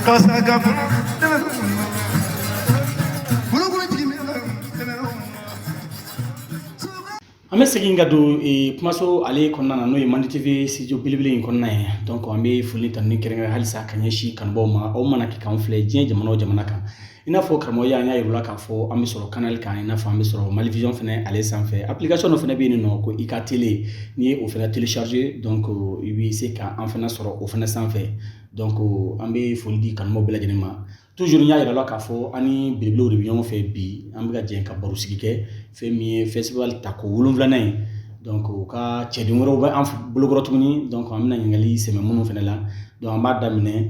An bɛ segin ka don kumaso ale kɔnɔna na, n'o ye Mandi TV studio belebele in kɔnɔna ye. Donc an bɛ foli tanuni kɛrɛnkɛrɛn halisa ka ɲɛsin kanubaw ma, aw mana kɛ k'an filɛ diɲɛ jamana o jamana kan. I n'a fɔ karamɔgɔya, an y'a yir'u la k'a fɔ an bɛ sɔrɔ canal kan, i n'a fɔ an bɛ sɔrɔ Mali Vision fɛnɛ ale sanfɛ. Application dɔ fɛnɛ bɛ yen nɔ ko i ka télé, n'i ye o fɛnɛ télécharger, donc i bɛ se ka an fɛnɛ sɔrɔ o fɛnɛ sanfɛ. Donc an bɛ foli di kanubaw bɛɛ lajɛlen ma. Toujours n y'a yira la k'a fɔ an ni belebelew de bɛ ɲɔgɔn fɛ bi. An bɛ ka jɛ ka baro sigi kɛ fɛn min ye festival tako 7nan ye. Donc u ka cɛden wɛrɛw bɛ an bolokɔrɔ tuguni. Donc an bɛna ɲininkali sɛmɛ minnu fɛnɛ la. Donc an b'a daminɛ.